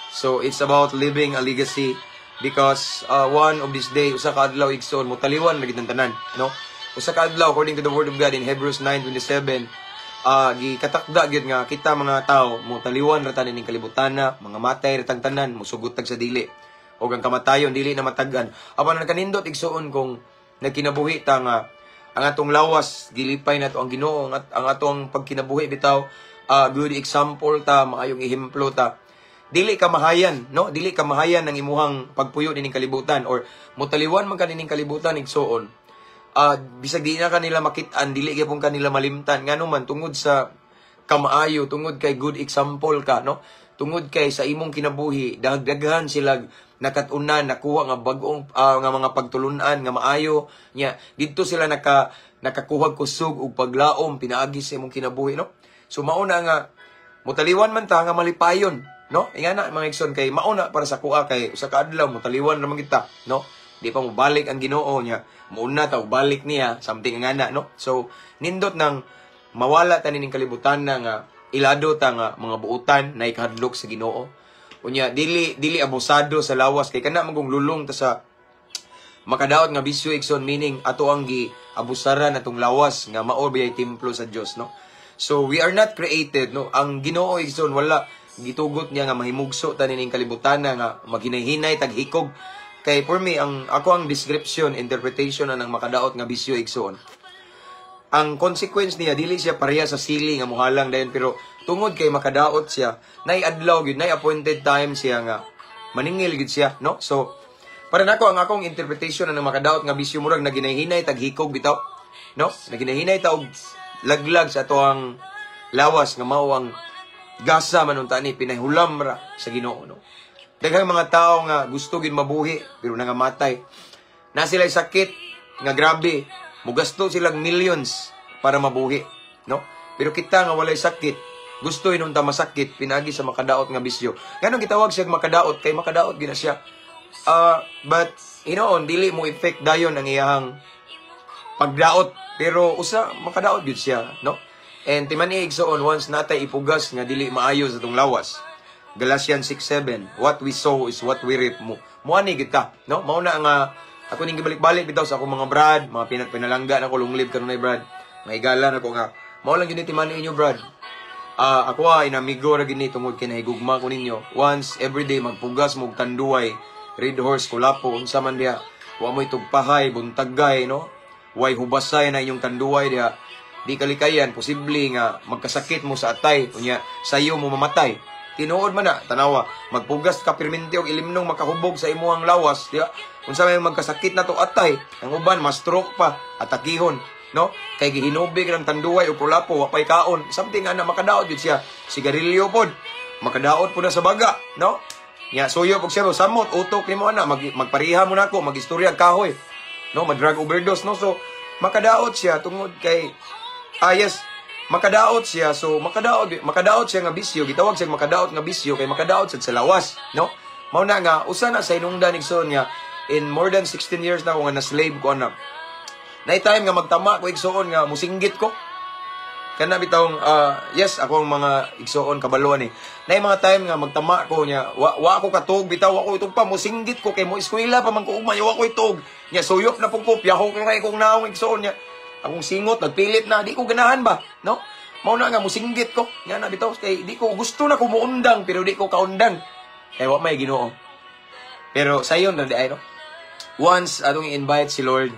So it's about living a legacy because one of this day, usa ka adlaw, igsoon, mutaliwan na gid ang tanan, no? Usa ka adlaw, according to the word of God in Hebrews 9:27, gikatakda gyud nga kita mga tao mutaliwan ra tanin ning kalibutan na, mga matay ra tang tanan, musugot tag sa dili og ang kamatayon dili na matag-an. Apan ang kanindot, igsoon, kung nagkinabuhi ta nga ang atong lawas gilipay nato ang Ginoo, ang atong pagkinabuhi bitaw good example ta, maayong ehemplo ta, dili ka mahayan, no? Dili ka mahayan ng imuhang pagpuyo nining kalibutan or mutaliwan man ka nining kalibutan, igsoon, bisag di na kanila makit-an, dili gyapon kanila malimtan. Ngano man? Tungod sa kamaayo, tungod kay good example ka, no? Tungod kay sa imong kinabuhi daghan sila nakat-unan, nakuha nga bag-ong nga mga pagtulunan nga maayo nya. Didto sila nakakuha kusog ug paglaom pinaagi sa imong kinabuhi, no? So mao na nga mutaliwan man ta nga malipayon, no? Ingana, mga igsoon, kay mao na para sa kuha, kay usa ka adlaw mutaliwan ra man kita, no? Di pa mobalik ang Ginoo niya, muuna ta balik niya, something nga na, no? So nindot nang mawala ta nining kalibutan na nga ilado ta nga mga buutan na ikahadlok sa Ginoo. Unya dili abusado sa lawas, kay kana magong lulong ta sa makadaot nga bisyo, igsoon, meaning ato ang gi abusaran atong lawas nga mao bayay templo sa Dios, no? So we are not created, no? Ang Ginoo, igsoon, wala gitugot niya nga mahimugso ta nining kalibutan na nga maghinay-hinay taghikog. Kay for me, ang ako ang description, interpretation na ng makadaot nga bisyo, igsoon, ang consequence niya dili siya pareha sa sili nga muhalang dayon, pero tungod kay makadaot siya, nay adlaw gyud, nay appointed time siya nga maningil gyud siya, no? So para nako, ang akong interpretation na ng makadaot nga bisyo, murag naginayhinay taghikog bitaw, no? Naginayhinay ta og laglag sa atoang lawas nga mao ang gasa man unta ni pinahulam ra sa Ginoo, no? Daghang mga tao nga gusto gid mabuhi pero nangamatay na. Sila sakit nga grabe, mugasto silang millions para mabuhi, no? Pero kita nga walay sakit, gusto inunta masakit pinagi sa makadaot nga bisyo. Nganong gitawag siya makadaot? Kay makadaot gina siya. But hinoon dili mo effect dayon ang iyahang pagdaot, pero usa makadaot gyud siya, no? And timani, igsoon, once natay ipugas nga dili maayo sa atong lawas, Galatians 6:7, "What we sow is what we reap." Mo muani gid ta, no? Mao na nga ako ning gibalik-balik bitaw sa akong mga brad, mga pinalangga na ko, long live kanunay, brad. Mahigala na ko nga mao lang gyud ni timani inyo, brad. Ako inamigo ra gini tungod kay nahigugma ko ninyo. Once every day magpugas mo og Tanduay, Red Horse, Kulapo, unsa man diha. Wa mo'y tugpahay, buntagay, no? Way hubasay na inyong Tanduay diha. Di kalikayan, posible nga magkasakit mo sa atay, unya sayo mo mamatay. Tinuod man na, tanawa, magpugas ka pirminti og ilimnong makahubog sa imuhang lawas, di ba? Unsa may magkasakit na to atay, ang uban ma-stroke pa, atakihon, no? Kay gihinubig ng Tanduay o Kulapo, wa pay kaon, something ana, makadaot gyud siya. Sigarilyo pod, makadaot pod na sa baga, no? Nya suyo pag siya samot utok nimo ana, magpariha mo nako, magistorya kahoy. No, mag-drug overdose, no? So makadaot siya tungod kay yes, makadaot siya. So makadaot makadaot siya nga bisyo. Gitawag siya makadaot nga bisyo kay makadaot sad sa lawas, no? Mao na nga usa na sa hinungdan, igsoon, nga in more than 16 years na ako nga na slave ko ana. Nay time nga magtama ko, igsoon, nga musinggit ko. Kana bitawng yes, ako ang mga igsoon kabaluan eh. Nay mga time nga magtama ko niya, wa ako katug bitaw, wa ko itug pa, musinggit ko kay mo eskwela pa man ko ugma, wa ko itug. Nya suyop na pud ko, piyahok na kay kong naong, igsoon niya. Akong singot nagpilit na, di ko ganahan ba, no? Mao na nga musinggit ko. Nga na bitaw kay di ko gusto na ko muundang pero di ko kaundang. Kay wa may Ginoo. Pero sayon ra di ay, no? Once atong i-invite si Lord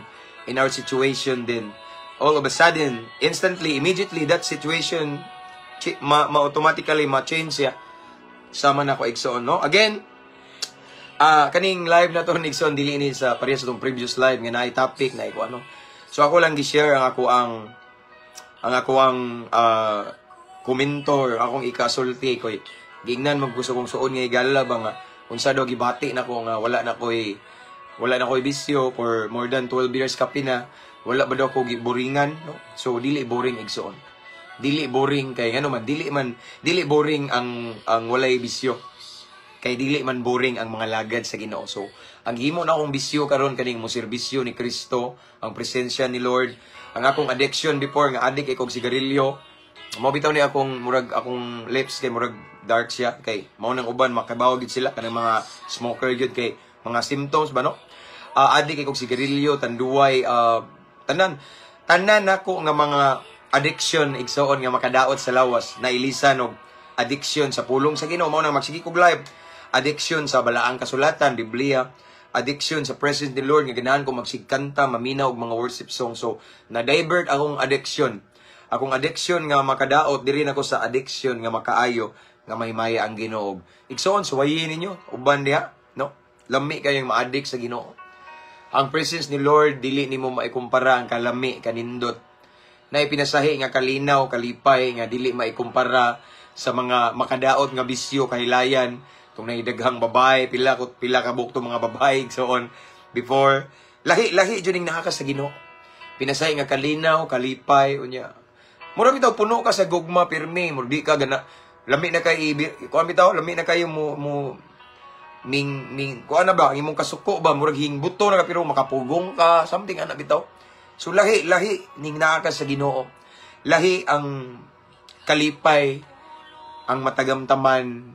in our situation, then all of a sudden, instantly, immediately, that situation ma automatically ma-change siya. Sama na ko, igsoon, no? Again, kaning live na to, igsoon, dili ni sa parehas sa tong previous live nga naay topic na ko ano. So ako lang gi-share ang ako ang komento or akong ikasulti ko. Giingnan maggusto kong suon nga higala ba nga unsa daw gibati nako nga wala na ko'y bisyo for more than 12 years kapin na, wala ba daw ko giboringan, no? So dili boring, igsoon, dili boring kay ngano man dili boring ang walay bisyo kay dili man boring ang mga lagad sa Ginoo. So ang himo na akong bisyo karon kaning mo serbisyo ni Kristo, ang presensya ni Lord. Ang akong addiction before nga addict kay kog sigarilyo, mao bitaw ni akong murag akong lips kay murag dark siya kay mao nang uban makabaw gid sila kanang mga smoker gyud kay mga symptoms ba, no? Addict kay kog sigarilyo, tanduay, tanan tanan nako nga mga addiction, igsoon, nga makadaot sa lawas, nailisan og addiction sa pulong sa Ginoo, mao nang magsige kog live, addiction sa balaang kasulatan, Biblia, addiction sa presence ni Lord nga ganahan ko magsigkanta, maminaw og mga worship song. So na divert akong addiction. Akong addiction nga makadaot diri nako sa addiction nga makaayo nga mahimaya ang Ginoo. Igsoon, suwayin ninyo uban diha, no? Lami kayong ma-addict sa Ginoo. Ang presence ni Lord, dili nimo maikumpara ang kalami, kanindot. Na ipinasahi nga kalinaw, kalipay nga dili maikumpara sa mga makadaot nga bisyo, kahilayan, tung daghang babae, pila ko pila ka bukto mga babae, so on before. Lahi lahi jud ning naa ka sa Ginoo. Pinasahi nga kalinaw, kalipay unya. Mura bitaw puno ka sa gugma pirmi, mura di ka gana lami na kay kuan bitaw, lami na kayo mo mo ning ning kuan na ba ang imong kasuko ba, murag hingbuto na ka pero makapugong ka, something ana bitaw. So lahi lahi ning naa ka sa Ginoo. Lahi ang kalipay ang matagamtaman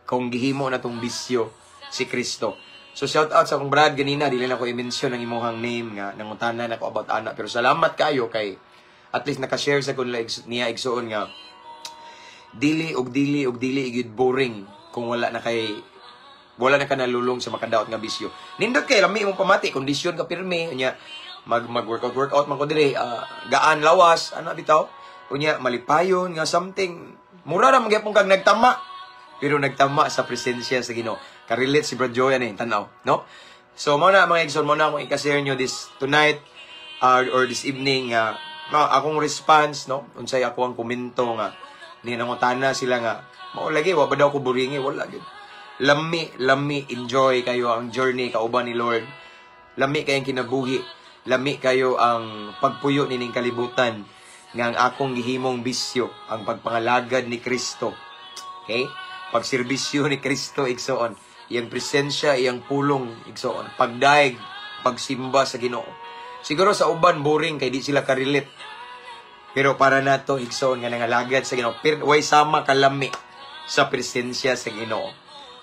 kung gihimo na tong bisyo si Kristo. So shout out sa akong brad ganina, dili na ko i-mention ang imong name nga nangutana na ko about ana, pero salamat kayo kay at least naka-share sa kun niya, igsuon, nga dili og dili og dili gyud boring kung wala na ka nalulong sa makadaot nga bisyo. Nindot kay lami imong pamati, kondisyon ka pirmi, unya mag mag workout workout man ko dire, gaan lawas ana bitaw. Unya malipayon nga something, mura ra magyapon kag nagtama. Pero nagtama sa presensya sa Ginoo. Ka-relate si Brad Joy ani tan-aw, no? So mo na, mga igsoon, mo na akong i-share nyo this tonight or this evening nga no, akong response, no, unsay ako ang komento nga ni nangutana sila nga mao lagi wa ba daw ko boringi, wala gyud. Lami lami, enjoy kayo ang journey kauban ni Lord. Lami kayong kinabuhi, lami kayo ang pagpuyo nining kalibutan nga ang akong gihimong bisyo ang pagpangalagad ni Kristo, okay, pagserbisyo ni Kristo, igsoon, iyang presensya, iyang pulong, igsoon, pagdaig, pagsimba sa Ginoo. Siguro sa uban boring kay di sila ka-relate, pero para nato, igsoon, nga nangalagad sa Ginoo, pero way sama kalami sa presensya sa Ginoo.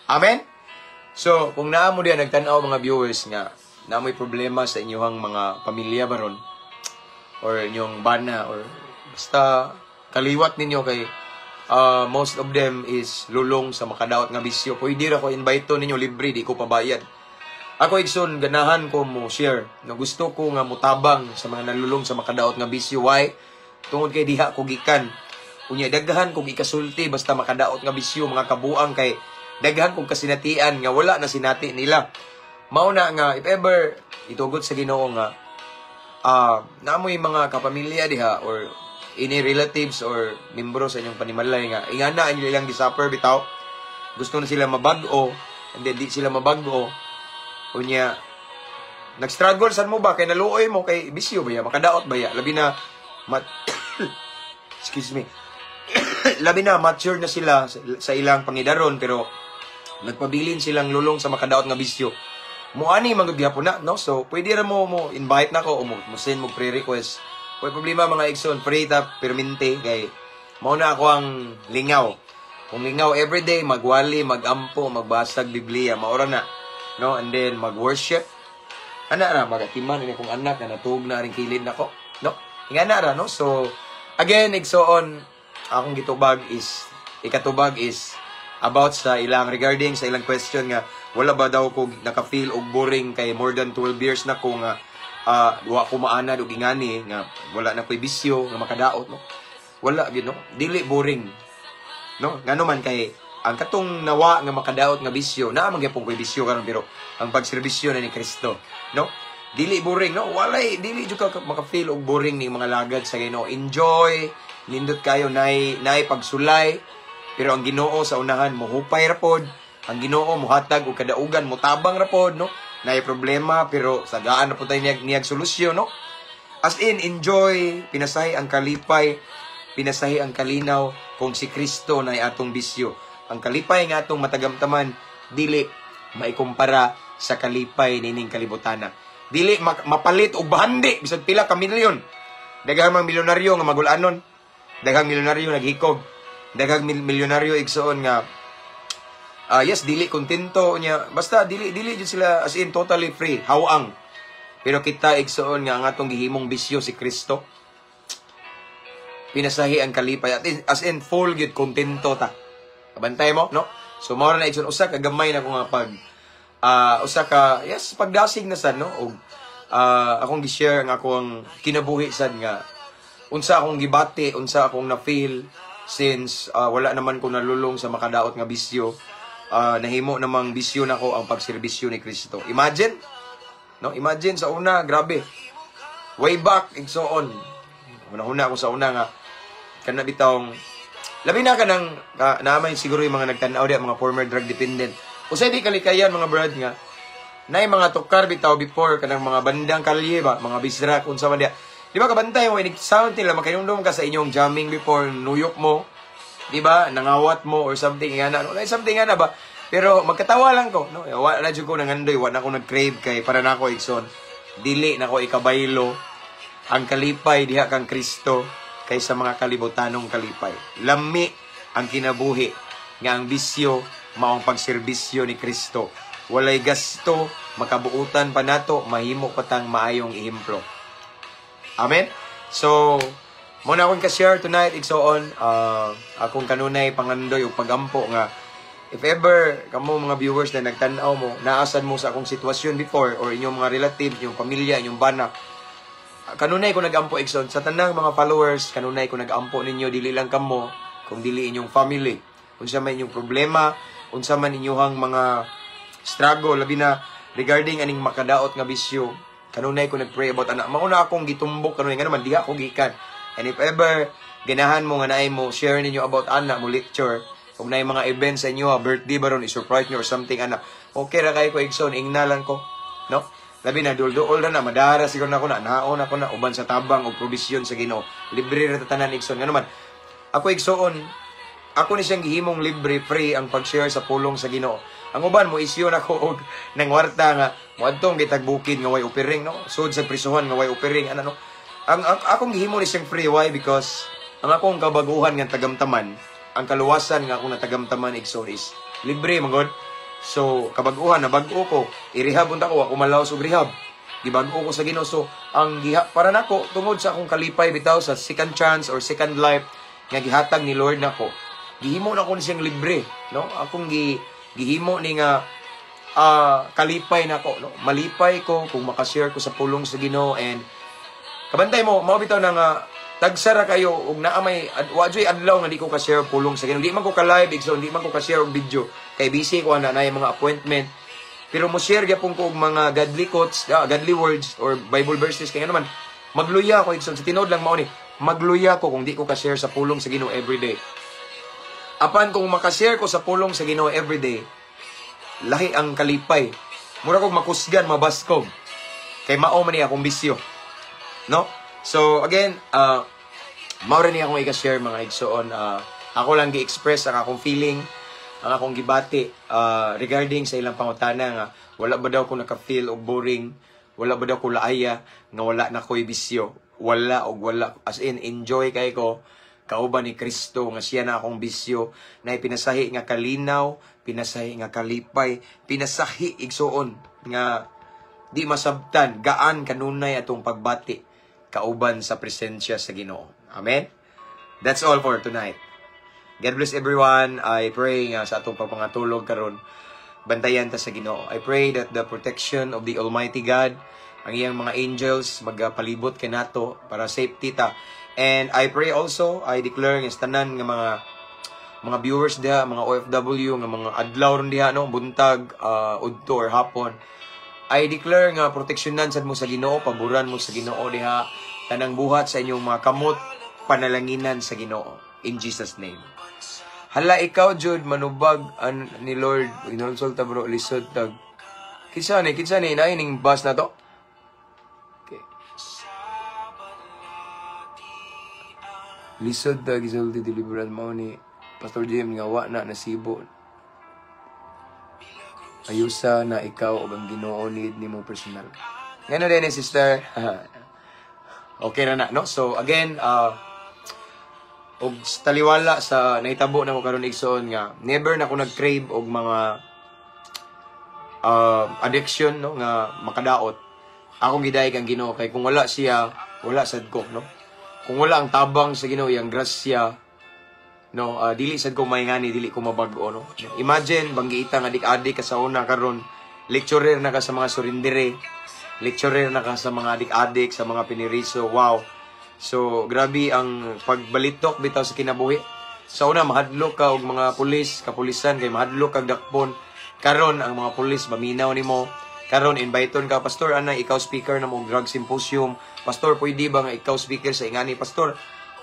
Amen. So kung naa mo diyan nagtan-aw, mga viewers, nga naa mo'y problema sa inyong mga pamilya baron or inyong bana or basta kaliwat ninyo kay most of them is lulong sa makadaot nga bisyo, pwede ra ko invite to ninyo, libre, di ko pabayad. Ako, igsoon, ganahan ko mo share, no? Gusto ko nga mutabang sa mga nalulong sa makadaot nga bisyo. Why? Tungod kay diha ko gikan. Unya daghan kog ikasulti basta makadaot nga bisyo, mga kabuang, kay daghan kog kasinatian nga wala na sinati nila. Mao na nga if ever itugot sa Ginoo nga naamoy mga kapamilya diha or any relatives or membro sa inyong panimalay nga ingana ang ilang gisuffer bitaw, gusto na sila mabag-o and then di sila mabag-o, unya nag-struggle sad mo ba kay naluoy mo kay bisyo ba ya, makadaot ba ya, labi na excuse me, labi na mature na sila sa ilang pangidaron pero nagpabilin silang lulong sa makadaot nga bisyo, mo ani man gud gihapon na, no? So pwede ra mo mo invite nako o mo send mo pre-request. Way problema, mga igsoon, free ta permente kay mao na ako ang lingaw. Kung lingaw everyday, magwali, magampo, magbasag Biblia, maora na, no? And then mag-worship. Ana ra magatiman ini akong anak nga natuog na ring kilid nako, no? Ingana ra, no? So again, igsoon, akong gitubag is ikatubag is about sa ilang regarding sa ilang question nga Wala ba daw ko naka-feel og boring kay more than 12 years na ko nga wa ko maanad og ingani nga wala na ko'y bisyo nga makadaot, no? Wala gyud, no? Dili boring, no? Ngano man kay ang katong nawa nga makadaot nga bisyo, naa man gyapon ko'y bisyo karon, pero ang pagserbisyo na ni Kristo, no? Dili boring, no? Walay, dili jud ka maka-feel og boring ni mga lagad sa Ginoo. Enjoy, nindot kayo, nay pagsulay, pero ang Ginoo sa unahan mohupay ra pod, ang Ginoo mohatag og kadaugan, motabang ra pod, no? Nay problema pero sagaan ra pod tayo niyag solusyon, no? As in, enjoy, pinasahi ang kalipay, pinasahi ang kalinaw kung si Kristo na atong bisyo. Ang kalipay nga atong matagamtaman, dili maikumpara sa kalipay nining kalibutana. Dili mapalit og bahandi bisag pila ka milyon. Daghang mga milyonaryo nga magulanon. Daghang milyonaryo naghikog. Daghang milyonaryo, igsoon, nga yes, dili kontento niya. Basta dili dili jud sila as in totally free, hawang. Pero kita, igsoon, nga ang atong gihimong bisyo si Kristo, pinasahi ang kalipay at as in full gyud kontento ta. Kabantay mo, no? So mao na, igsoon, usa ka gamay na ko nga pag usa ka, yes, pagdasig na sad, no, og akong gi-share ang akong kinabuhi sad nga unsa akong gibati, unsa akong na-feel since wala naman ko nalulong sa makadaot nga bisyo. Nahimo namang bisyo nako ang pagserbisyo ni Kristo. Imagine, no? Imagine sa una, grabe. Way back, igsoon. Una-una ako sa una nga kana bitawng labi na ka ng ka, naamay siguro yung mga nagtan-aw diya, mga former drug dependent. Usay di kalikayan, mga brad, nga nay mga tukar bitaw before kanang mga bandang kalye ba, mga bisrak, unsa man diya. Di ba kabantay mo inig sound nila, makainumdum ka sa inyong jamming before, nuyok mo, di ba? Nangawat mo or something nga na, no? Something nga na ba? Pero magkatawa lang ko, no? Wa na jud ko nangandoy, wa na ko nag-crave kay para nako, igsoon. Dili na ko ikabaylo ang kalipay diha kang Kristo kaysa mga kalibutanong kalipay. Lami ang kinabuhi nga ang bisyo maong pagserbisyo ni Kristo. Walay gasto, makabuutan pa nato, mahimo pa tang maayong ehemplo. Amen? So, mao na akong ka-share tonight, igsoon, akong kanunay pangandoy o pagampo nga if ever kamo mga viewers na nagtan-aw mo, naasan mo sa akong sitwasyon before or inyong mga relative, inyong pamilya, inyong bana, kanunay ko nagampo, igsoon, sa tanang mga followers, kanunay ko nagampo ninyo, dili lang kamo, kung dili inyong family. Unsa man inyong problema, unsa man inyong mga struggle, labi na regarding aning makadaot nga bisyo, kanunay ko nag-pray about ana. Mauna akong gitumbok kanunay nga naman diha ko gikan. And if ever ganahan mo nga naay mo share ninyo about ana mo lecture, kung naay mga events sa inyo, birthday ba ron, i-surprise nyo or something ana. Okay ra kay ko, igsoon, ingna lang ko, no? Labi na dul-duol na na madara siguro na ako na naon ako na uban sa tabang o provision sa Ginoo. Libre ra tanan, igsoon. Ngano man ako, igsoon, ako ni siyang gihimong libre, free ang pag-share sa pulong sa Ginoo. Ang uban mo isyu nako og nang warta nga moadtong gitag bukid nga way opiring, no? Sud sa prisuhan nga way opiring ana, no? Ang akong gihimo ni siyang free, why? Because ang akong kabaguhan nga tagamtaman, ang kaluwasan nga akong natagamtaman, igsoon, is libre man god. So kabag-uhan na bag-o ko, i-rehab unta ko, ako malaos og rehab. Gibag-o ko sa Ginoo. So ang giha para nako tungod sa akong kalipay bitaw sa second chance or second life nga gihatag ni Lord nako. Gihimo na ko ni siyang libre, no? Akong gihimo ni nga kalipay nako, no? Malipay ko kung makashare ko sa pulong sa Ginoo. And kabantay mo, mao bitaw na nga tagsara kayo ug naa may wa joy adlaw nga di ko ka-share pulong sa Ginoo. Di man ko ka-live, igsoon, di man ko ka-share og video kay busy ko ana, naay mga appointment. Pero mo share gyapon ko og mga godly quotes, godly words or Bible verses kay naman magluya ko, igsoon, sa tinuod lang mao ni. Magluya ko kung di ko ka-share sa pulong sa Ginoo everyday. Apan kung makashare ko sa pulong sa Ginoo everyday, lahi ang kalipay. Mura kog makusgan, mabaskog. Kay mao man ni akong bisyo. No? So again, mao ra ni akong i-share, mga igsoon. Ako lang gi-express ang akong feeling, ang akong gibati regarding sa ilang pangutana nga wala ba daw ko naka-feel og boring, wala ba daw ko laaya nga wala na ko'y bisyo. Wala og wala, as in enjoy kay ko kauban ni Kristo nga siya na akong bisyo na pinasahi nga kalinaw, pinasahi nga kalipay, pinasahi, igsuon, nga di masabtan, gaan kanunay atong pagbati kauban sa presensya sa Ginoo. Amen. That's all for tonight. God bless everyone. I pray nga sa atong pagpangatulog karon Bantayan ta sa Ginoo. I pray that the protection of the Almighty God, ang iyang mga angels magpalibot kay nato para safety ta. And I pray also, I declare nga sa tanan nga mga viewers diha, mga OFW nga mga adlaw ron diha, no, buntag, udto or hapon. I declare nga proteksyonan sad mo sa Ginoo, paboran mo sa Ginoo diha, tanang buhat sa inyong mga kamot, panalanginan sa Ginoo in Jesus' name. Hala, ikaw jud manubag an ni Lord, inulsol ta, bro, lisod tag. Kinsa ni naay ning bus na to? Okay. Lisod tag isulti deliverance mao ni Pastor Jim nga wa na nasibo. Ayusa na ikaw ug ang Ginoo, need nimo personal. Ngano din ni sister? Okay ra na, no? So again, og taliwala sa nahitabo nako karon, igsoon, nga never na ko nag-crave og mga addiction, no, nga makadaot. Akong gidayeg ang Ginoo kay kung wala siya, wala sad ko, no? Kung wala ang tabang sa Ginoo, yang grasya, no, dili sad ko maingani, dili ko mabag-o, no? Imagine banggiita nga adik-adik ka sa una, karon lecturer na ka sa mga surrendere, lecturer na ka sa mga adik-adik, sa mga piniriso. Wow. So, grabe ang pagbalitok bitaw sa kinabuhi. Sa una, mahadlok ka og mga pulis, kapulisan, kay mahadlok kag dakpon. Karon ang mga pulis maminaw nimo. Karon inviteon ka, "Pastor, ana ikaw speaker na mo drug symposium. Pastor, pwede ba nga ikaw speaker sa ingani? Pastor,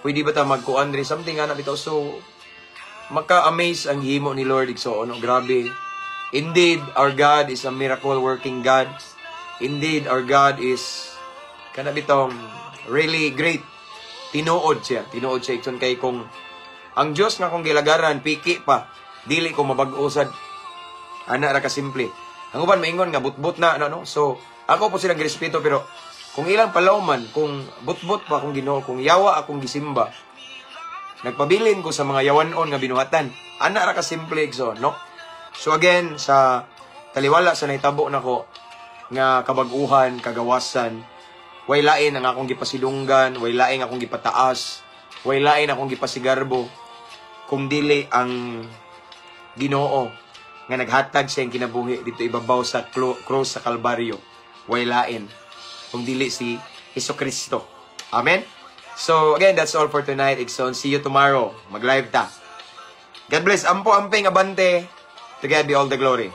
pwede ba ta magkuan diri?" Something ana bitaw. So, maka-amaze ang himo ni Lord, igsoon, no? Grabe. Indeed, our God is a miracle working God. Indeed, our God is kana bitong really great. Tinuod siya. Tinuod siya, igsoon, kay kung ang Dios nga akong gilagaran piki pa, dili ko mabag-o sad. Ana ra ka simple. Ang uban maingon nga butbut na ano, no. So ako po silang girespeto, pero kung ilang palawman, kung butbut pa akong Ginoo, kung yawa akong gisimba, nagpabilin ko sa mga yawanon nga binuhatan. Ana ra ka simple, igsoon, no? So again, sa taliwala sa nahitabo nako nga kabag-uhan, kagawasan, way lain ang akong gipasilunggan, way lain akong gipataas, way lain akong gipasigarbo, kung dili ang Ginoo nga naghatag sa iyang kinabuhi dito ibabaw sa cross sa Kalbaryo. Way lain kung dili si Hesus Kristo. Amen? So again, that's all for tonight, igsoon. See you tomorrow. Mag-live ta. God bless. Ampo, amping, abante. To God be all the glory.